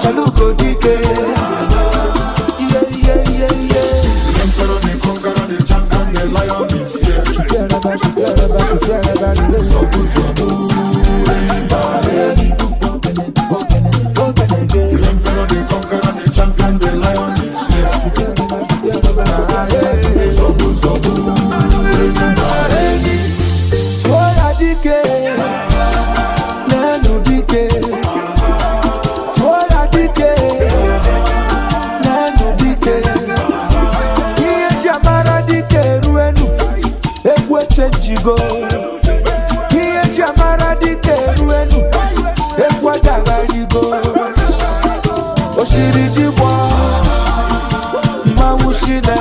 Achalugo dike. Iye iye iye iye. The emperor, the conqueror, the champion, the lion is here. Shukereba, shukereba, shukereba, Zobu, zobu, ogene, ogene, ogene, the emperor, the conqueror, the champion, the lion is here. shukereba, shukereba, yeah. Zobu, zobu, Enyi, tụọ dike, n'enu dike. Tụọ ya dike, n'enu dike. Ihe eji amara dike eruenu, egwu echenjigo. Ihe eji amara dike eruenu, egwu adagharigo. Oshiri ji gbaa, mmanwụ shine.